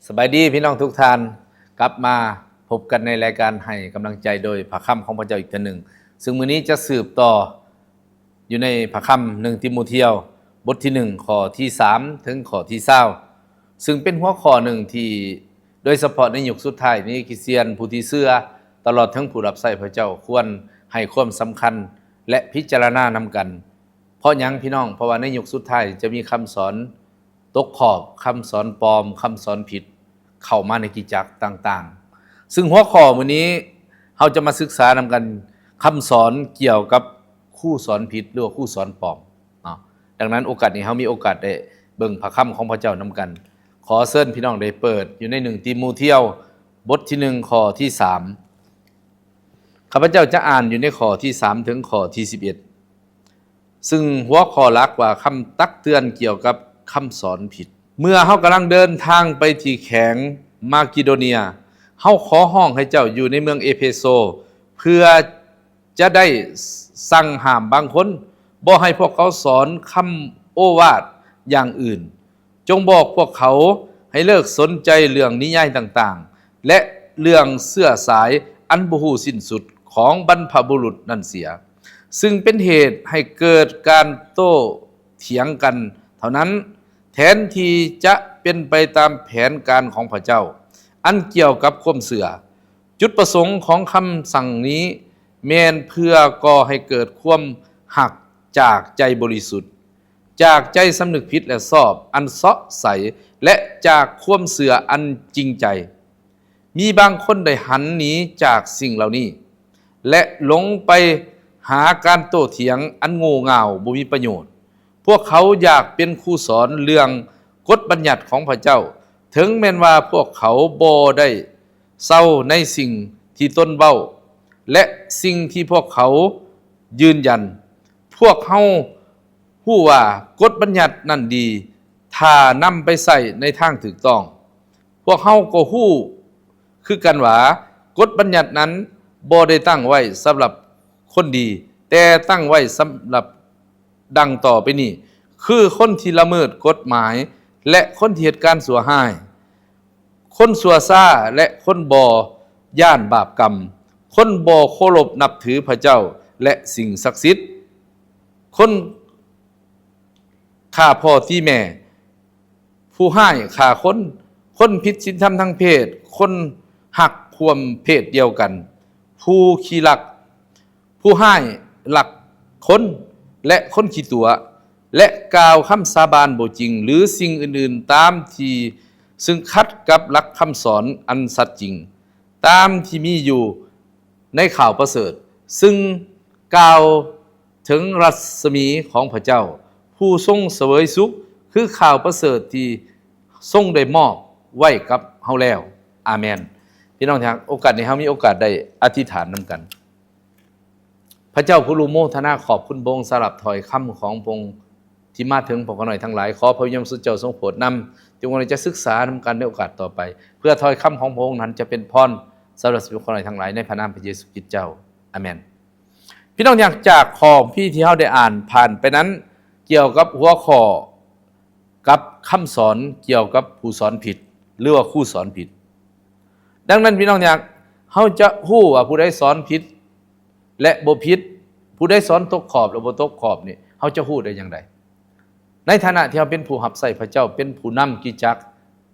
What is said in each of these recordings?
ສະບາຍດີພີ່ນ້ອງທຸກທ່ານ, ກັບມາພົບກັນໃນລາຍການໃຫ້ກຳລັງໃຈໂດຍພະຄຳຂອງພະເຈົ້າອີກເທື່ອໜຶ່ງ, ຊຶ່ງມື້ນີ້ຈະສືບຕໍ່ຢູ່ໃນພະຄຳໜຶ່ງຕີໂມທຽວ ບົດທີໜຶ່ງ ຂໍ້ທີສາມ ເຖິງຂໍ້ທີຊາວ, ຊຶ່ງເປັນຫົວຂໍ້ໜຶ່ງທີ່ ໂດຍສະເພາະໃນຍຸກສຸດທ້າຍນີ້ ຄຣິສຕຽນຜູ້ທີ່ເຊື່ອ ຕະຫຼອດເຖິງຜູ້ຮັບໃຊ້ພະເຈົ້າ ຄວນໃຫ້ຄວາມສຳຄັນ ແລະ ພິຈາລະນານຳກັນ. ເພາະຫຍັງພີ່ນ້ອງ? ເພາະວ່າໃນຍຸກສຸດທ້າຍຈະມີຄຳສອນຕົກຂອບ, ຄຳສອນປອມ, ຄຳສອນຜິດ ເຂົ້າມາໃນຄຣິສຕະຈັກຕ່າງໆ. ຊຶ່ງຫົວຂໍ້ມື້ນີ້ເຮົາຈະມາສຶກສານຳກັນ ຄຳສອນກ່ຽວກັບຄູສອນຜິດ ຫຼືວ່າຄູສອນປອມເນາະ. ດັ່ງນັ້ນໂອກາດນີ້ເຮົາມີໂອກາດໄດ້ເບິ່ງພະຄຳຂອງພະເຈົ້ານຳກັນ. ຂໍເຊີນພີ່ນ້ອງໄດ້ເປີດຢູ່ໃນໜຶ່ງຕີໂມທຽວ ບົດທີໜຶ່ງ ຂໍ້ທີສາມ. ຂ້າພະເຈົ້າຈະອ່ານຢູ່ໃນຂໍ້ທີສາມ ເຖິງຂໍ້ທີສິບເອັດ ຊຶ່ງຫົວຂໍ້ຫຼັກວ່າ ຄຳຕັກເຕືອນກ່ຽວກັບຄຳສອນຜິດ. ເມື່ອເຮົາກຳລັງເດີນທາງໄປທີ່ແຂວງມາກີໂດເນຍ, ເຮົາຂໍຮ້ອງໃຫ້ເຈົ້າຢູ່ໃນເມືອງເອເພໂຊ ເພື່ອຈະໄດ້ສັ່ງຫ້າມບາງຄົນ ບໍ່ໃຫ້ພວກເຂົາສອນຄຳໂອວາດຢ່າງອື່ນ. ຈົ່ງບອກພວກເຂົາໃຫ້ເລີກສົນໃຈເລື່ອງນິຍາຍຕ່າງໆ ແລະ ເລື່ອງເຊື້ອສາຍອັນບໍ່ຮູ້ສິ້ນສຸດຂອງບັນພະບຸລຸດນັ້ນເສຍ, ຊຶ່ງເປັນເຫດໃຫ້ເກີດການໂຕ້ຖຽງກັນເທົ່ານັ້ນ, ແທນທີ່ຈະເປັນໄປຕາມແຜນການຂອງພະເຈົ້າ ອັນກ່ຽວກັບຄວາມເຊື່ອ. ຈຸດປະສົງຂອງຄຳສັ່ງນີ້ແມ່ນເພື່ອກໍ່ໃຫ້ເກີດຄວາມຮັກຈາກໃຈບໍລິສຸດ, ຈາກໃຈສຳນຶກຜິດ ແລະ ຊອບອັນເຊາະໃສ ແລະ ຈາກຄວາມເຊື່ອອັນຈິງໃຈ. ມີບາງຄົນໄດ້ຫັນໜີຈາກສິ່ງເຫຼົ່ານີ້ ແລະ ຫຼົງໄປຫາການໂຕ້ຖຽງອັນໂງ່ເຫງ່າບໍ່ມີປະໂຫຍດ. ພວກເຂົາຢາກເປັນຄູສອນເລື່ອງກົດບັນຍັດຂອງພະເຈົ້າ, ເຖິງແມ່ນວ່າພວກເຂົາບໍ່ໄດ້ເຊົາໃນສິ່ງທີ່ຕົນເວົ້າ ແລະ ສິ່ງທີ່ພວກເຂົາຢືນຢັນ. ພວກເຮົາຮູ້ວ່າກົດບັນຍັດນັ້ນດີ ຖ້ານຳໄປໃຊ້ໃນທາງຖືກຕ້ອງ. ພວກເຮົາກໍຮູ້ຄືກັນວ່າ ກົດບັນຍັດນັ້ນບໍ່ໄດ້ຕັ້ງໄວ້ສຳລັບຄົນດີ, ແຕ່ຕັ້ງໄວ້ສຳລັບ ດັ່ງຕໍ່ໄປນີ້ ຄືຄົນທີ່ລະເມີດກົດໝາຍ ແລະ ຄົນທີ່ເຮັດການຊົ່ວຮ້າຍ, ຄົນຊົ່ວຊ້າ ແລະ ຄົນບໍ່ຢ້ານບາບກຳ, ຄົນບໍ່ເຄົາລົບນັບຖືພະເຈົ້າ ແລະ ສິ່ງສັກສິດ, ຄົນຂ້າພໍ່ຕີແມ່, ຜູ້ຮ້າຍຂ້າຄົນ, ຄົນຜິດສິນທຳທາງເພດ, ຄົນຮັກຮ່ວມເພດດຽວກັນ, ຜູ້ຂີ້ລັກ, ຜູ້ຮ້າຍລັກຄົນ ແລະ ຄົນຂີ້ຕົວະ, ແລະ ກ່າວຄຳສາບານບໍ່ຈິງ ຫຼື ສິ່ງອື່ນໆຕາມທີ່ ຊຶ່ງຂັດກັບຫຼັກຄຳສອນອັນສັດຈິງ ຕາມທີ່ມີຢູ່ໃນຂ່າວປະເສີດ, ຊຶ່ງກ່າວເຖິງລັດສະໝີຂອງພະເຈົ້າ ຜູ້ຊົງສະເຫວີຍສຸກ ຄືຂ່າວປະເສີດທີ່ຊົງໄດ້ມອບໄວ້ກັບເຮົາແລ້ວ. ອາເມນ. ພີ່ນ້ອງທີ່ຮັກ, ໂອກາດນີ້ເຮົາມີໂອກາດໄດ້ອະທິຖານນຳກັນ. ພະເຈົ້າຜູ້ຮູ້ໂມທະນາຂອບຄຸນພະອົງສຳລັບຖ້ອຍຄຳຂອງພະອົງທີ່ມາເຖິງພວກຂ້ານ້ອຍທັງຫຼາຍ. ຂໍພະວິນຍານບໍລິສຸດເຈົ້າຊົງໂປດນຳ, ຈຶ່ງວ່າຈະສຶກສານຳກັນໃນໂອກາດຕໍ່ໄປ, ເພື່ອຖ້ອຍຄຳຂອງພະອົງນັ້ນຈະເປັນພອນສຳລັບຊີວິດຂອງຂ້ານ້ອຍທັງຫຼາຍ, ໃນພະນາມພະເຢຊູຄຣິດເຈົ້າ. ອາເມນ. ພີ່ນ້ອງທີ່ຮັກ, ຈາກຂໍ້ຄຳພີທີ່ເຮົາໄດ້ອ່ານຜ່ານໄປນັ້ນ ກ່ຽວກັບຫົວຂໍ້ ກັບຄຳສອນກ່ຽວກັບຜູ້ສອນຜິດ ຫຼືວ່າຄູສອນຜິດ. ດັ່ງນັ້ນ ພີ່ນ້ອງທີ່ຮັກ, ເຮົາຈະຮູ້ວ່າຜູ້ໃດສອນຜິດ ແລະ ບໍ່ຜິດ, ຜູ້ໃດສອນຕົກຂອບ ແລະ ບໍ່ຕົກຂອບນີ້ ເຮົາຈະຮູ້ໄດ້ຢ່າງໃດ? ໃນຖານະທີ່ເຮົາເປັນຜູ້ຮັບໃຊ້ພະເຈົ້າ, ເປັນຜູ້ນຳຄຣິສຕະຈັກ,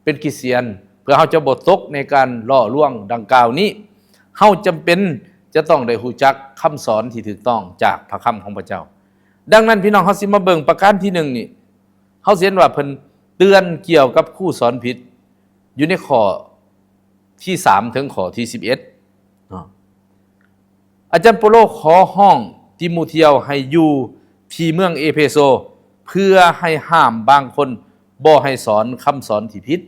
ເປັນຄຣິສຕຽນ, ເພື່ອເຮົາຈະບໍ່ຕົກໃນການຫຼໍ່ລວງດັ່ງກ່າວນີ້, ເຮົາຈຳເປັນຈະຕ້ອງໄດ້ຮູ້ຈັກຄຳສອນທີ່ຖືກຕ້ອງຈາກພະຄຳຂອງພະເຈົ້າ. ດັ່ງນັ້ນ ພີ່ນ້ອງ, ເຮົາຊິມາເບິ່ງປະການທີໜຶ່ງນີ້, ເຮົາຊິເຫັນວ່າເພິ່ນເຕືອນກ່ຽວກັບຄູສອນຜິດ ຢູ່ໃນຂໍ້ທີສາມເຖິງຂໍ້ທີສິບເອັດເນາະ. ອາຈານເປົາໂລຂໍຮ້ອງຕີໂມທຽວໃຫ້ຢູ່ທີ່ເມືອງເອເພໂຊ ເພື່ອໃຫ້ຫ້າມບາງຄົນບໍ່ໃຫ້ສອນຄຳສອນທີ່ຜິດ.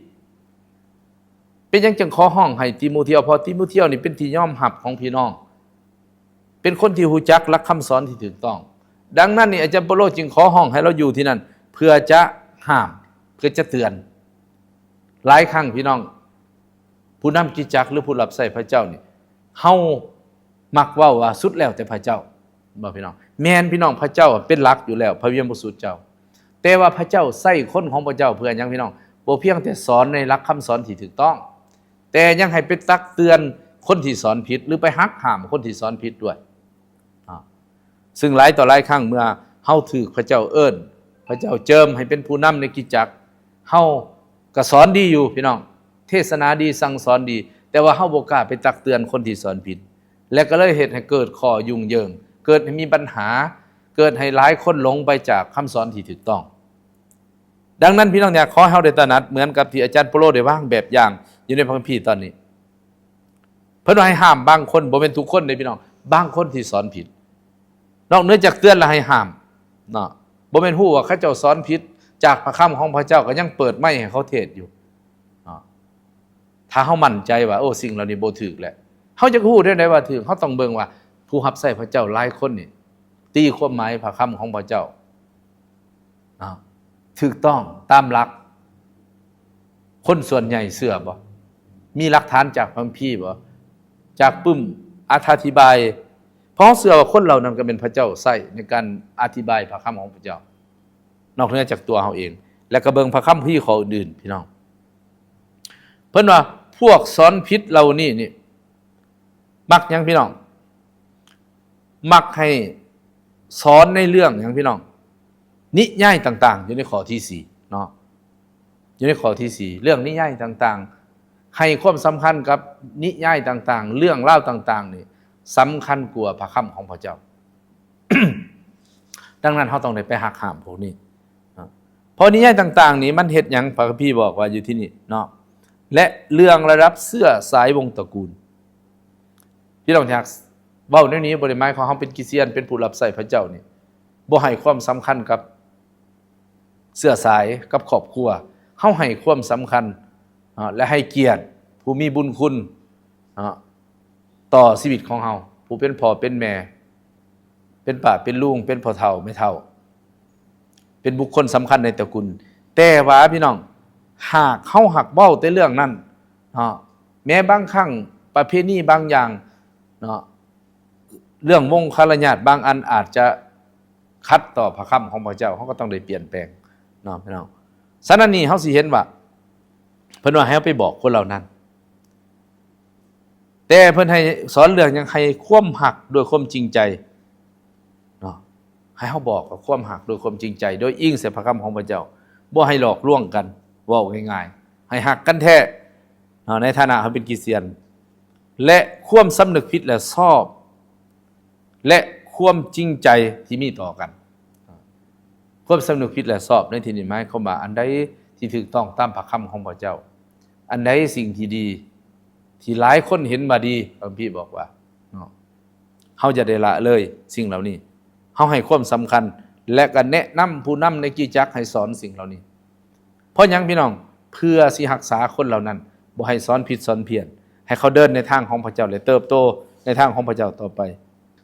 ເປັນຫຍັງຈຶ່ງຂໍຮ້ອງໃຫ້ຕີໂມທຽວ? ເພາະຕີໂມທຽວນີ້ເປັນທີ່ຍອມຮັບຂອງພີ່ນ້ອງ, ເປັນຄົນທີ່ຮູ້ຈັກຫຼັກຄຳສອນທີ່ຖືກຕ້ອງ. ດັ່ງນັ້ນນີ້ ອາຈານເປົາໂລຈຶ່ງຂໍຮ້ອງໃຫ້ລາວຢູ່ທີ່ນັ້ນ ເພື່ອຈະຫ້າມ, ເພື່ອຈະເຕືອນ. ຫຼາຍຄັ້ງ ພີ່ນ້ອງ, ຜູ້ນຳຄຣິສຕະຈັກ ຫຼື ຜູ້ຮັບໃຊ້ພະເຈົ້ານີ້, ເຮົາ ມັກເວົ້າວ່າສຸດແລ້ວແຕ່ພະເຈົ້າ ບໍ່ ພີ່ນ້ອງ? ແມ່ນ ພີ່ນ້ອງ, ພະເຈົ້າເປັນຫຼັກຢູ່ແລ້ວ, ພະວິນຍານບໍລິສຸດເຈົ້າ. ແຕ່ວ່າພະເຈົ້າໃຊ້ຄົນຂອງພະເຈົ້າເພື່ອຫຍັງ ພີ່ນ້ອງ? ບໍ່ພຽງແຕ່ສອນໃນຫຼັກຄຳສອນທີ່ຖືກຕ້ອງ, ແຕ່ຍັງໃຫ້ໄປຕັກເຕືອນຄົນທີ່ສອນຜິດ ຫຼື ໄປຫັກຫ້າມຄົນທີ່ສອນຜິດດ້ວຍ. ອາ ຊຶ່ງຫຼາຍຕໍ່ຫຼາຍຄັ້ງເມື່ອເຮົາຖືກພະເຈົ້າເອີ້ນ, ພະເຈົ້າເຈີມໃຫ້ເປັນຜູ້ນຳໃນຄຣິສຕະຈັກ, ເຮົາກໍສອນດີຢູ່ພີ່ນ້ອງ, ເທດສະໜາດີ, ສັ່ງສອນດີ, ແຕ່ວ່າເຮົາບໍ່ກ້າໄປຕັກເຕືອນຄົນທີ່ສອນຜິດ, ແລະ ກໍເລີຍເຮັດໃຫ້ເກີດຂໍ້ຫຍຸ້ງເຢິງ, ເກີດໃຫ້ມີບັນຫາ, ເກີດໃຫ້ຫຼາຍຄົນຫຼົງໄປຈາກຄຳສອນທີ່ຖືກຕ້ອງ. ດັ່ງນັ້ນ ພີ່ນ້ອງ ຢາກຂໍໃຫ້ເຮົາໄດ້ຕະໜັກເໝືອນກັບທີ່ອາຈານໂປໂລໄດ້ວາງແບບຢ່າງຢູ່ໃນພະຄຳພີຕອນນີ້. ເພິ່ນວ່າໃຫ້ຫ້າມບາງຄົນ, ບໍ່ແມ່ນທຸກຄົນເດ້ພີ່ນ້ອງ, ບາງຄົນທີ່ສອນຜິດ. ນອກເໜືອຈາກເຕືອນແລ້ວໃຫ້ຫ້າມເນາະ, ບໍ່ແມ່ນຮູ້ວ່າເຂົາເຈົ້າສອນຜິດຈາກພະຄຳຂອງພະເຈົ້າ ກໍຍັງເປີດໄມໃຫ້ເຂົາເທດຢູ່ເນາະ. ຖ້າເຮົາໝັ້ນໃຈວ່າ ໂອ້ ສິ່ງເຫຼົ່ານີ້ບໍ່ຖືກແຫຼະ, ເຮົາຈະຮູ້ໄດ້ໃດວ່າຖືກ? ເຮົາຕ້ອງເບິ່ງວ່າຜູ້ຮັບໃຊ້ພະເຈົ້າຫຼາຍຄົນນີ້ ຕີຄວາມໝາຍພະຄຳຂອງພະເຈົ້າ ເນາະ ຖືກຕ້ອງຕາມຫຼັກ. ຄົນສ່ວນໃຫຍ່ເຊື່ອບໍ່? ມີຫຼັກຖານຈາກພະຄຳພີບໍ່? ຈາກປຶ້ມອະຖາທິບາຍ? ເພາະເຮົາເຊື່ອວ່າຄົນເຫຼົ່ານັ້ນກໍແມ່ນພະເຈົ້າໃຊ້ໃນການອະທິບາຍພະຄຳຂອງພະເຈົ້າ ນອກເໜືອຈາກຕົວເຮົາເອງ. ແລ້ວກໍເບິ່ງພະຄຳພີຂໍ້ອື່ນໆ ພີ່ນ້ອງ. ເພິ່ນວ່າພວກສອນຜິດເຫຼົ່ານີ້ນີ້ ມັກຫຍັງພີ່ນ້ອງ? ມັກໃຫ້ສອນໃນເລື່ອງຫຍັງພີ່ນ້ອງ? ນິຍາຍຕ່າງໆ ຢູ່ໃນຂໍ້ທີສີ່ເນາະ, ຢູ່ໃນຂໍ້ທີສີ່ ເລື່ອງນິຍາຍຕ່າງໆ ໃຫ້ຄວາມສຳຄັນກັບນິຍາຍຕ່າງໆ ເລື່ອງລາວຕ່າງໆ ນີ້ສຳຄັນກວ່າພະຄຳຂອງພະເຈົ້າ. ດັ່ງນັ້ນ ເຮົາຕ້ອງໄດ້ໄປຫັກຫ້າມພວກນີ້ເນາະ, ເພາະນິຍາຍຕ່າງໆ ນີ້ມັນເຮັດຫຍັງ? ພະຄຳພີບອກວ່າຢູ່ທີ່ນີ້ເນາະ, ແລະ ເລື່ອງລະດັບເຊື້ອສາຍວົງຕະກູນ. ພີ່ນ້ອງທີ່ຮັກ, ເວົ້າແນວນີ້ບໍ່ໄດ້ໝາຍຄວາມເຮົາເປັນຄຣິສຕຽນ, ເປັນຜູ້ຮັບໃຊ້ພະເຈົ້ານີ້ ບໍ່ໃຫ້ຄວາມສຳຄັນກັບເຊື້ອສາຍ, ກັບຄອບຄົວ. ເຮົາໃຫ້ຄວາມສຳຄັນ ເນາະ ແລະ ໃຫ້ກຽດຜູ້ມີບຸນຄຸນ ເນາະ ຕໍ່ຊີວິດຂອງເຮົາ, ຜູ້ເປັນພໍ່ເປັນແມ່, ເປັນປ້າເປັນລຸງ, ເປັນພໍ່ເຖົ້າແມ່ເຖົ້າ, ເປັນບຸກຄົນສຳຄັນໃນຕະກຸນ. ແຕ່ວ່າ ພີ່ນ້ອງ, ຫາກເຮົາຫາກເວົ້າແຕ່ເລື່ອງນັ້ນ ເນາະ, ແມ້ບາງຄັ້ງປະເພນີບາງຢ່າງ ເນາະ, ເລື່ອງວົງຄາລະຍາດບາງອັນອາດຈະຂັດຕໍ່ພະຄຳຂອງພະເຈົ້າ, ເຮົາກໍຕ້ອງໄດ້ປ່ຽນແປງເນາະ ພີ່ນ້ອງ. ສະນັ້ນນີ້ ເຮົາຊິເຫັນວ່າ ເພິ່ນວ່າໃຫ້ເຮົາໄປບອກຄົນເຫຼົ່ານັ້ນ, ແຕ່ເພິ່ນໃຫ້ສອນເລື່ອງຫຍັງ? ໃຫ້ຄວາມຮັກດ້ວຍຄວາມຈິງໃຈເນາະ, ໃຫ້ເຮົາບອກກັບຄວາມຮັກດ້ວຍຄວາມຈິງໃຈ, ໂດຍອີງໃສ່ພະຄຳຂອງພະເຈົ້າ, ບໍ່ໃຫ້ຫຼອກລວງກັນ, ເວົ້າງ່າຍໆ ໃຫ້ຮັກກັນແທ້ເນາະ, ໃນຖານະເຮົາເປັນຄຣິສຕຽນ. ແລະ ຄວາມສຳນຶກຜິດ ແລະ ຊອບ ແລະ ຄວາມຈິງໃຈທີ່ມີຕໍ່ກັນ. ຄວາມສຳນຶກຜິດ ແລະ ຊອບໃນທີ່ນີ້ໝາຍຄວາມວ່າ ອັນໃດທີ່ຖືກຕ້ອງຕາມພະຄຳຂອງພະເຈົ້າ, ອັນໃດສິ່ງທີ່ດີ ທີ່ຫຼາຍຄົນເຫັນວ່າດີ, ພະຄຳພີບອກວ່າເນາະ, ເຮົາຢ່າໄດ້ລະເລີຍສິ່ງເຫຼົ່ານີ້, ເຮົາໃຫ້ຄວາມສຳຄັນ ແລະ ກໍແນະນຳຜູ້ນຳໃນຄຣິສຕະຈັກໃຫ້ສອນສິ່ງເຫຼົ່ານີ້. ເພາະຫຍັງ ພີ່ນ້ອງ? ເພື່ອຊິຮັກສາຄົນເຫຼົ່ານັ້ນ ບໍ່ໃຫ້ສອນຜິດສອນພຽນ, ໃຫ້ເຂົາເດີນໃນທາງຂອງພະເຈົ້າ ແລະ ເຕີບໂຕໃນທາງຂອງພະເຈົ້າຕໍ່ໄປ.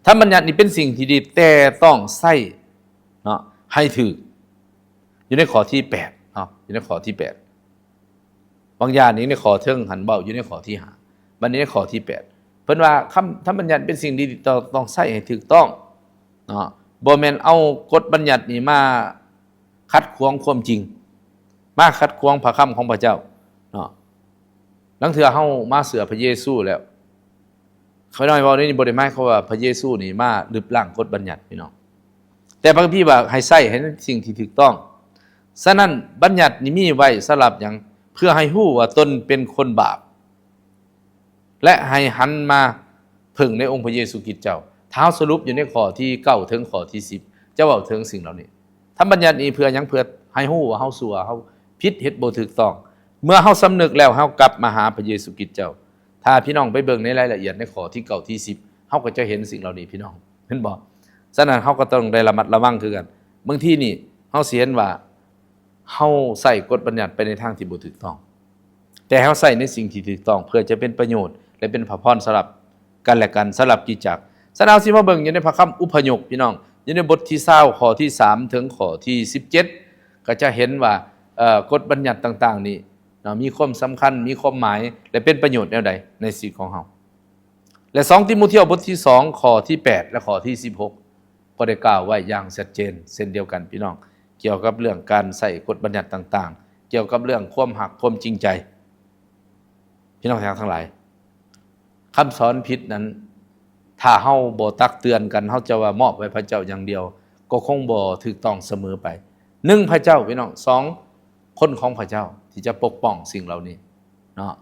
ທຳບັນຍັດນີ້ເປັນສິ່ງທີ່ດີ, ແຕ່ຕ້ອງໃຊ້ເນາະ ໃຫ້ຖືກ. ຢູ່ໃນຂໍ້ທີແປດເນາະ, ຢູ່ໃນຂໍ້ທີແປດ. ບາງຢ່າງນີ້ໃນຂໍ້ເທິງຫັ້ນເວົ້າຢູ່ໃນຂໍ້ທີຫ້າ, ບັດນີ້ໃນຂໍ້ທີແປດ ເພິ່ນວ່າຄຳ ທຳບັນຍັດເປັນສິ່ງທີ່ດີ, ຕ້ອງ ຕ້ອງໃຊ້ໃຫ້ຖືກຕ້ອງເນາະ, ບໍ່ແມ່ນເອົາກົດບັນຍັດນີ້ມາ ຂັດຂວາງຄວາມຈິງ, ມາຂັດຂວາງພະຄຳຂອງພະເຈົ້າເນາະ. ລາງເທື່ອເຮົາມາເຊື່ອພະເຢຊູແລ້ວ, ຂ້ານ້ອຍເວົ້ານີ້ບໍ່ໄດ້ໝາຍຄວາມວ່າພະເຢຊູນີ້ມາລຶບລ້າງກົດບັນຍັດ ພີ່ນ້ອງ, ແຕ່ພະຄຳພີວ່າໃຫ້ໃຊ້ໃຫ້ໃນສິ່ງທີ່ຖືກຕ້ອງ. ສະນັ້ນ ບັນຍັດນີ້ມີໄວ້ສຳລັບຫຍັງ? ເພື່ອໃຫ້ຮູ້ວ່າຕົນເປັນຄົນບາບ ແລະ ໃຫ້ຫັນມາເພິ່ງໃນອົງພະເຢຊູຄຣິດເຈົ້າ. ຖ້າເຮົາສະຫຼຸບຢູ່ໃນຂໍ້ທີເກົ້າເຖິງຂໍ້ທີສິບ ຈະເວົ້າເຖິງສິ່ງເຫຼົ່ານີ້. ທຳບັນຍັດນີ້ເພື່ອຫຍັງ? ເພື່ອໃຫ້ຮູ້ວ່າເຮົາຊົ່ວ, ເຮົາຜິດ, ເຮັດບໍ່ຖືກຕ້ອງ. ເມື່ອເຮົາສຳນຶກແລ້ວ, ເຮົາກັບມາຫາພະເຢຊູຄຣິດເຈົ້າ. ຖ້າພີ່ນ້ອງໄປເບິ່ງໃນລາຍລະອຽດໃນຂໍ້ທີເກົ້າ ທີສິບ ເຮົາກໍຈະເຫັນສິ່ງເຫຼົ່ານີ້ ພີ່ນ້ອງ, ເຫັນບໍ່? ສະນັ້ນ ເຮົາກໍຕ້ອງໄດ້ລະມັດລະວັງຄືກັນ. ບາງທີນີ້ ເຮົາຊິເຫັນວ່າ ເຮົາໃຊ້ກົດບັນຍັດໄປໃນທາງທີ່ບໍ່ຖືກຕ້ອງ, ແຕ່ເຮົາໃຊ້ໃນສິ່ງທີ່ຖືກຕ້ອງ ເພື່ອຈະເປັນປະໂຫຍດ ແລະ ເປັນພະພອນສຳລັບກັນ ແລະ ກັນ, ສຳລັບຄຣິສຕະຈັກ. ສະນັ້ນ ເຮົາຊິມາເບິ່ງຢູ່ໃນພະຄຳອຸປະຍົກ ພີ່ນ້ອງ, ຢູ່ໃນບົດທີຊາວ ຂໍ້ທີສາມ ເຖິງຂໍ້ທີສິບເຈັດ ກໍຈະເຫັນວ່າ ເອີ ກົດບັນຍັດຕ່າງໆນີ້ເນາະ ມີຄວາມສຳຄັນ, ມີຄວາມໝາຍ ແລະ ເປັນປະໂຫຍດແນວໃດໃນຊີວິດຂອງເຮົາ. ແລະ ສອງຕີໂມທຽວ ບົດທີສອງ ຂໍ້ທີແປດ ແລະ ຂໍ້ທີສິບຫົກ ກໍໄດ້ກ່າວໄວ້ຢ່າງຊັດເຈນເຊັ່ນດຽວກັນ ພີ່ນ້ອງ, ກ່ຽວກັບເລື່ອງການໃຊ້ກົດບັນຍັດຕ່າງໆ ກ່ຽວກັບເລື່ອງຄວາມຮັກ, ຄວາມຈິງໃຈ. ພີ່ນ້ອງທີ່ຮັກທັງຫຼາຍ, ຄຳສອນຜິດນັ້ນ ຖ້າເຮົາບໍ່ຕັກເຕືອນກັນ, ເຮົາຈະວ່າມອບໃຫ້ພະເຈົ້າຢ່າງດຽວ ກໍຄົງບໍ່ຖືກຕ້ອງສະເໝີໄປ. ໜຶ່ງ ພະເຈົ້າ, ພີ່ນ້ອງ, ສອງ ຄົນຂອງພະເຈົ້າທີ່ຈະປົກປ້ອງສິ່ງເຫຼົ່ານີ້ເນາະ.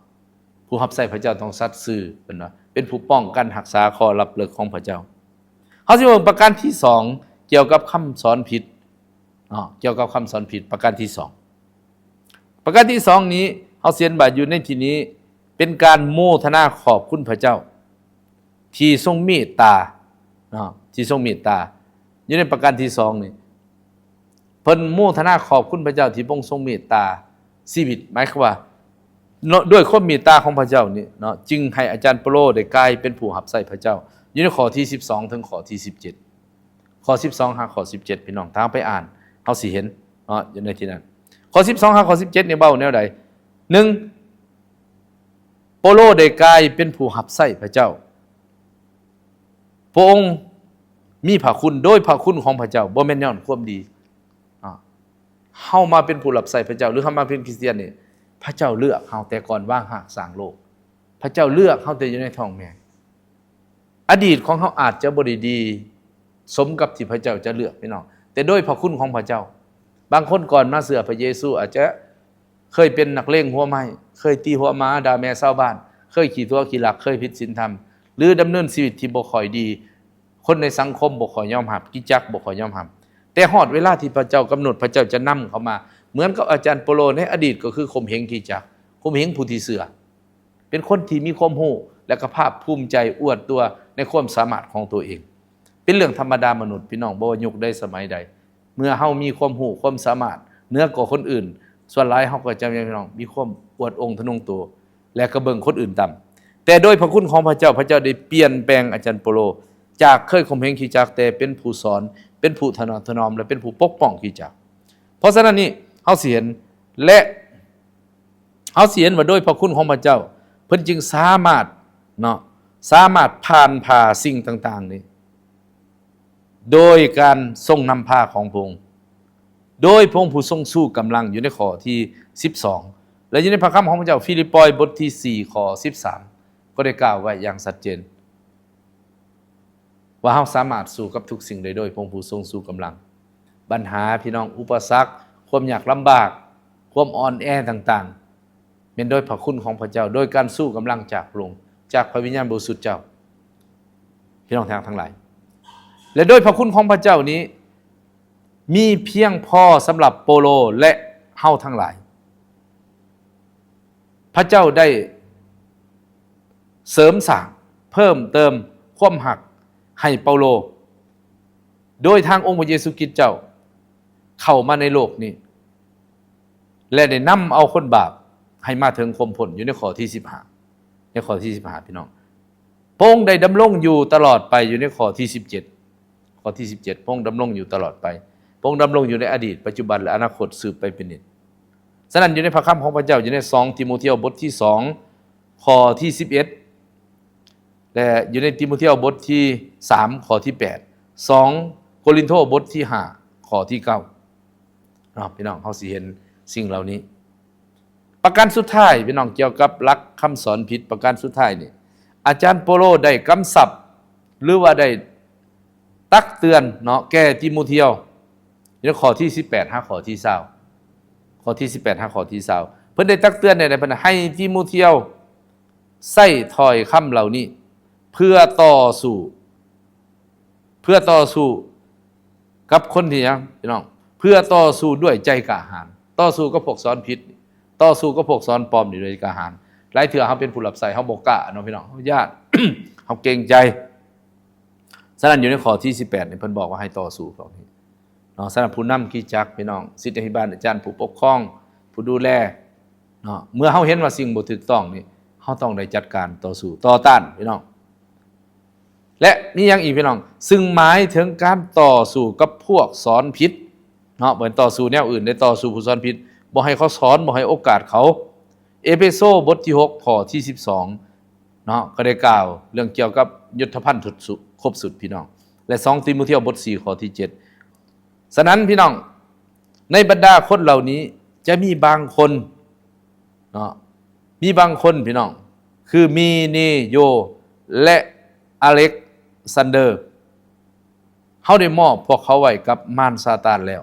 ຜູ້ຮັບໃຊ້ພະເຈົ້າຕ້ອງສັດຊື່, ເພິ່ນວ່າເປັນຜູ້ປ້ອງກັນຮັກສາຂໍ້ລັບເລິກຂອງພະເຈົ້າ. ເຮົາຊິເບິ່ງປະການທີສອງ ກ່ຽວກັບຄຳສອນຜິດເນາະ, ກ່ຽວກັບຄຳສອນຜິດປະການທີສອງ. ປະການທີສອງນີ້ ເຮົາຊິເຫັນວ່າຢູ່ໃນທີ່ນີ້ເປັນການໂມທະນາຂອບຄຸນພະເຈົ້າທີ່ຊົງເມດຕາເນາະ, ທີ່ຊົງເມດຕາ. ຢູ່ໃນປະການທີສອງນີ້ ເພິ່ນໂມທະນາຂອບຄຸນພະເຈົ້າທີ່ພະອົງຊົງເມດຕາຊີວິດ, ໝາຍຄວາມວ່າ ເນາະ ດ້ວຍຄວາມເມດຕາຂອງພະເຈົ້ານີ້ເນາະ ຈຶ່ງໃຫ້ອາຈານເປໂລໄດ້ກາຍເປັນຜູ້ຮັບໃຊ້ພະເຈົ້າ. ຢູ່ໃນຂໍ້ທີສິບສອງ ເຖິງຂໍ້ທີສິບເຈັດ, ຂໍ້ສິບສອງຫາຂໍ້ສິບເຈັດ ພີ່ນ້ອງ, ຖ້າເຮົາໄປອ່ານ ເຮົາຊິເຫັນເນາະ ຢູ່ໃນທີ່ນັ້ນ. ຂໍ້ສິບສອງຫາຂໍ້ສິບເຈັດນີ້ເວົ້າແນວໃດ? ໜຶ່ງ ເປໂລໄດ້ກາຍເປັນຜູ້ຮັບໃຊ້ພະເຈົ້າ. ພະອົງມີພະຄຸນໂດຍພະຄຸນຂອງພະເຈົ້າ, ບໍ່ແມ່ນຍ້ອນຄວາມດີ. ອາ ເຮົາມາເປັນຜູ້ຮັບໃຊ້ພະເຈົ້າ ຫຼື ເຮົາມາເປັນຄຣິສຕຽນນີ້ ພະເຈົ້າເລືອກເຮົາແຕ່ກ່ອນວາງຮາກສ້າງໂລກ. ພະເຈົ້າເລືອກເຮົາແຕ່ຢູ່ໃນທ້ອງແມ່. ອະດີດຂອງເຮົາອາດຈະບໍ່ໄດ້ດີສົມກັບທີ່ພະເຈົ້າຈະເລືອກ, ພີ່ນ້ອງ, ແຕ່ໂດຍພະຄຸນຂອງພະເຈົ້າ. ບາງຄົນກ່ອນມາເຊື່ອພະເຢຊູອາດຈະ ເຄີຍເປັນນັກເລງຫົວໄມ້, ເຄີຍຕີຫົວໝາ, ດ່າແມ່ຊາວບ້ານ, ເຄີຍຂີ້ຕົວະຂີ້ລັກ, ເຄີຍຜິດສິນທຳ ຫຼື ດຳເນີນຊີວິດທີ່ບໍ່ຄ່ອຍດີ, ຄົນໃນສັງຄົມບໍ່ຄ່ອຍຍອມຮັບ, ຄຣິສຕະຈັກບໍ່ຄ່ອຍຍອມຮັບ. ແຕ່ຮອດເວລາທີ່ພະເຈົ້າກຳນົດ, ພະເຈົ້າຈະນຳເຂົາມາ. ເໝືອນກັບອາຈານເປໂລໃນອະດີດ ກໍຄືຂົ່ມເຫງຄຣິສຕະຈັກ, ຂົ່ມເຫງຜູ້ທີ່ເຊື່ອ, ເປັນຄົນທີ່ມີຄວາມຮູ້ ແລະ ກໍພາກພູມໃຈອວດຕົວໃນຄວາມສາມາດຂອງຕົວເອງ. ເປັນເລື່ອງທຳມະດາມະນຸດ, ພີ່ນ້ອງ, ບໍ່ວ່າຍຸກໃດສະໄໝໃດ. ເມື່ອເຮົາມີຄວາມຮູ້ຄວາມສາມາດເໜືອກວ່າຄົນອື່ນ, ສ່ວນຫຼາຍເຮົາກໍຈະມີ, ພີ່ນ້ອງ, ມີຄວາມອວດອົງທະນົງໂຕ ແລະ ກໍເບິ່ງຄົນອື່ນຕ່ຳ. ແຕ່ໂດຍພະຄຸນຂອງພະເຈົ້າ, ພະເຈົ້າໄດ້ປ່ຽນແປງອາຈານເປໂລ ຈາກເຄີຍຂົ່ມເຫງຄຣິສຕະຈັກ, ແຕ່ເປັນຜູ້ສອນ, ເປັນຜູ້ຖະໜອມຖະໜອມ ແລະ ເປັນຜູ້ປົກປ້ອງຄຣິສຕະຈັກ. ເພາະສະນັ້ນນີ້ ເຮົາຊິເຫັນ ແລະ ເຮົາຊິເຫັນວ່າໂດຍພະຄຸນຂອງພະເຈົ້າ, ເພິ່ນຈຶ່ງສາມາດເນາະ, ສາມາດຜ່ານຜ່າສິ່ງຕ່າງໆນີ້ ໂດຍການຊົງນຳພາຂອງພະອົງ, ໂດຍພະອົງຜູ້ຊົງຊູກຳລັງ, ຢູ່ໃນຂໍ້ທີສິບສອງ ແລະ ຢູ່ໃນພະຄຳຂອງພະເຈົ້າ, ຟີລິບປອຍ ບົດທີສີ່ ຂໍ້ສິບສາມ ກໍໄດ້ກ່າວໄວ້ຢ່າງຊັດເຈນ ວ່າເຮົາສາມາດສູ້ກັບທຸກສິ່ງໄດ້ໂດຍພະອົງຜູ້ຊົງຊູກຳລັງ. ບັນຫາ, ພີ່ນ້ອງ, ອຸປະສັກ, ຄວາມຍາກລຳບາກ, ຄວາມອ່ອນແອຕ່າງໆ ແມ່ນໂດຍພະຄຸນຂອງພະເຈົ້າ, ໂດຍການຊູກຳລັງຈາກພະອົງ, ຈາກພະວິນຍານບໍລິສຸດເຈົ້າ, ພີ່ນ້ອງທີ່ຮັກທັງຫຼາຍ. ແລະ ໂດຍພະຄຸນຂອງພະເຈົ້ານີ້ ມີພຽງພໍສຳລັບໂປໂລ ແລະ ເຮົາທັງຫຼາຍ. ພະເຈົ້າໄດ້ເສີມສ້າງ, ເພີ່ມເຕີມຄວາມຮັກໃຫ້ເປົາໂລ, ໂດຍທາງອົງພະເຢຊູຄຣິດເຈົ້າເຂົ້າມາໃນໂລກນີ້ ແລະ ໄດ້ນຳເອົາຄົນບາບໃຫ້ມາເຖິງຄວາມພົ້ນ, ຢູ່ໃນຂໍ້ທີສິບຫ້າ, ໃນຂໍ້ທີສິບຫ້າ ພີ່ນ້ອງ. ພະອົງໄດ້ດຳລົງຢູ່ຕະຫຼອດໄປ, ຢູ່ໃນຂໍ້ທີສິບເຈັດ, ຂໍ້ທີສິບເຈັດ, ພະອົງດຳລົງຢູ່ຕະຫຼອດໄປ. ພະອົງດຳລົງຢູ່ໃນອະດີດ, ປັດຈຸບັນ ແລະ ອະນາຄົດ ສືບໄປເປັນນິດ. ສະນັ້ນ ຢູ່ໃນພະຄຳຂອງພະເຈົ້າ, ຢູ່ໃນສອງຕີໂມທຽວ ບົດທີສອງ ຂໍ້ທີສິບເອັດ ແລະ ຢູ່ໃນຕີໂມທຽວ ບົດທີສາມ ຂໍ້ທີແປດ, ສອງໂກລິນໂທ ບົດທີຫ້າ ຂໍ້ທີເກົ້າ ເນາະ ພີ່ນ້ອງ, ເຮົາຊິເຫັນສິ່ງເຫຼົ່ານີ້. ປະການສຸດທ້າຍ ພີ່ນ້ອງ, ກ່ຽວກັບຫຼັກຄຳສອນຜິດ ປະການສຸດທ້າຍນີ້ ອາຈານໂປໂລໄດ້ກຳຊັບ ຫຼືວ່າໄດ້ຕັກເຕືອນເນາະ ແກ່ຕີໂມທຽວ ຢູ່ໃນຂໍ້ທີສິບແປດຫາຂໍ້ທີຊາວ, ຂໍ້ທີສິບແປດຫາຂໍ້ທີຊາວ ເພິ່ນໄດ້ຕັກເຕືອນແນວໃດ? ເພິ່ນໃຫ້ຕີໂມທຽວໃຊ້ຖ້ອຍຄຳເຫຼົ່ານີ້ ເພື່ອຕໍ່ສູ້ ເພື່ອຕໍ່ສູ້ກັບຄົນທີ່ຫຍັງ ພີ່ນ້ອງ? ເພື່ອຕໍ່ສູ້ດ້ວຍໃຈກ້າຫານ, ຕໍ່ສູ້ກັບພວກສອນຜິດ, ຕໍ່ສູ້ກັບພວກສອນປອມນີ້ດ້ວຍໃຈກ້າຫານ. ຫຼາຍເທື່ອເຮົາເປັນຜູ້ຮັບໃຊ້ ເຮົາບໍ່ກ້າເນາະ ພີ່ນ້ອງ, ເຮົາຢ້ານ ເຮົາເກງໃຈ. ສະນັ້ນ ຢູ່ໃນຂໍ້ທີສິບແປດນີ້ ເພິ່ນບອກວ່າໃຫ້ຕໍ່ສູ້ພວກນີ້ເນາະ. ສະນັ້ນ ຜູ້ນຳຄຣິສຕະຈັກ ພີ່ນ້ອງ, ສິດທະພິບານ, ອາຈານ, ຜູ້ປົກຄອງ, ຜູ້ດູແລເນາະ, ເມື່ອເຮົາເຫັນວ່າສິ່ງບໍ່ຖືກຕ້ອງນີ້ ເຮົາຕ້ອງໄດ້ຈັດການຕໍ່ສູ້ຕໍ່ຕ້ານ ພີ່ນ້ອງ. ແລະ ມີຫຍັງອີກ ພີ່ນ້ອງ? ຊຶ່ງໝາຍເຖິງການຕໍ່ສູ້ກັບພວກສອນຜິດເນາະ, ບໍ່ແມ່ນຕໍ່ສູ້ແນວອື່ນເດ້, ຕໍ່ສູ້ຜູ້ສອນຜິດ, ບໍ່ໃຫ້ເຂົາສອນ, ບໍ່ໃຫ້ໂອກາດເຂົາ. ເອເຟໂຊ ບົດທີຫົກ ຂໍ້ທີສິບສອງ ເນາະ ກໍໄດ້ກ່າວເລື່ອງກ່ຽວກັບຍຸດທະພັນທຸດສຸ ຄົບຊຸດ ພີ່ນ້ອງ, ແລະ ສອງຕີໂມທຽວ ບົດສີ່ ຂໍ້ທີເຈັດ. ສະນັ້ນ ພີ່ນ້ອງ, ໃນບັນດາຄົນເຫຼົ່ານີ້ ຈະມີບາງຄົນເນາະ ມີບາງຄົນພີ່ນ້ອງ ຄືມີນີໂຍ ແລະ ອາເລັກຊານເດີ ເຮົາໄດ້ມອບພວກເຂົາໄວ້ກັບມານຊາຕານແລ້ວ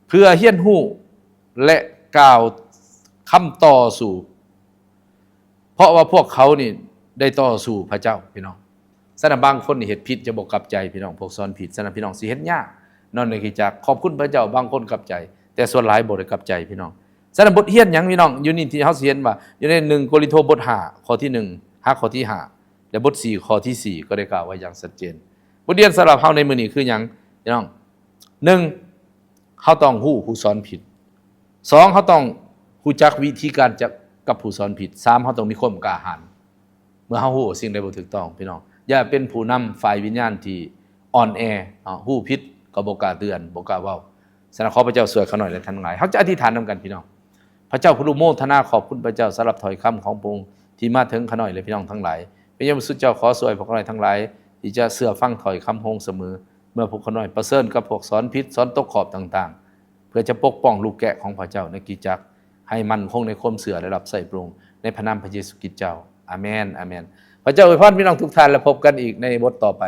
ເພື່ອຮຽນຮູ້ ແລະ ກ່າວຄຳຕໍ່ສູ້ ເພາະວ່າພວກເຂົານີ້ໄດ້ຕໍ່ສູ້ພະເຈົ້າ ພີ່ນ້ອງ. ສະນັ້ນບາງຄົນນີ້ເຮັດຜິດຈະບໍ່ກັບໃຈ ພີ່ນ້ອງ ພວກສອນຜິດ. ສະນັ້ນພີ່ນ້ອງຊິເຮັດຍາກເນາະ ໃນຄຣິສຕະຈັກ ຂອບຄຸນພະເຈົ້າ ບາງຄົນກັບໃຈ ແຕ່ສ່ວນຫຼາຍບໍ່ໄດ້ກັບໃຈ ພີ່ນ້ອງ. ສະນັ້ນບົດຮຽນຫຍັງ ພີ່ນ້ອງ? ຢູ່ນີ້ທີ່ເຮົາຊິເຫັນວ່າ ຢູ່ໃນໜຶ່ງໂກລິນໂທບົດຫ້າ ຂໍ້ທີໜຶ່ງ ຫາຂໍ້ທີຫ້າ ແລະ ບົດສີ່ ຂໍ້ທີສີ່ ກໍໄດ້ກ່າວໄວ້ຢ່າງຊັດເຈນ. ບົດຮຽນສຳລັບເຮົາໃນມື້ນີ້ຄືຫຍັງ ພີ່ນ້ອງ? ໜຶ່ງ ເຮົາຕ້ອງຮູ້ຜູ້ສອນຜິດ. ສອງ ເຮົາຕ້ອງຮູ້ຈັກວິທີການຈະ ກັບຜູ້ສອນຜິດ. ສາມ ເຮົາຕ້ອງມີຄວາມກ້າຫານ ເມື່ອເຮົາຮູ້ສິ່ງໃດບໍ່ຖືກຕ້ອງ ພີ່ນ້ອງ. ຢ່າເປັນຜູ້ນຳຝ່າຍວິນຍານທີ່ອ່ອນແອເນາະ ຮູ້ຜິດກໍບໍ່ກ້າເຕືອນ ບໍ່ກ້າເວົ້າ. ສະນັ້ນ ຂໍພະເຈົ້າຊ່ວຍຂ້ານ້ອຍ ແລະ ທ່ານທັງຫຼາຍ. ເຮົາຈະອະທິຖານນຳກັນ ພີ່ນ້ອງ. ພະເຈົ້າ ຜູ້ອະນຸໂມທະນາຂອບຄຸນພະເຈົ້າສຳລັບຖ້ອຍຄຳຂອງພະອົງທີ່ມາເຖິງຂ້ານ້ອຍ ແລະ ພີ່ນ້ອງທັງຫຼາຍ. ພະເຢຊູ ເຈົ້າຂໍຊ່ວຍພວກຂ້ານ້ອຍທັງຫຼາຍ ທີ່ຈະເຊື່ອຟັງຖ້ອຍຄຳພະອົງສະເໝີ ເມື່ອພວກຂ້ານ້ອຍປະເຊີນກັບພວກສອນຜິດ ສອນຕົກຂອບຕ່າງໆ ເພື່ອຈະປົກປ້ອງລູກແກະຂອງພະເຈົ້າໃນຄຣິສຕະຈັກ ໃຫ້ໝັ້ນຄົງໃນຄວາມເຊື່ອ ແລະ ຮັບໃຊ້ພະອົງ. ໃນພະນາມພະເຢຊູຄຣິສເຈົ້າ. ອາເມນ ອາເມນ. ພະເຈົ້າອວຍພອນພີ່ນ້ອງທຸກທ່ານ ແລະ ພົບກັນອີກໃນບົດຕໍ່ໄປ.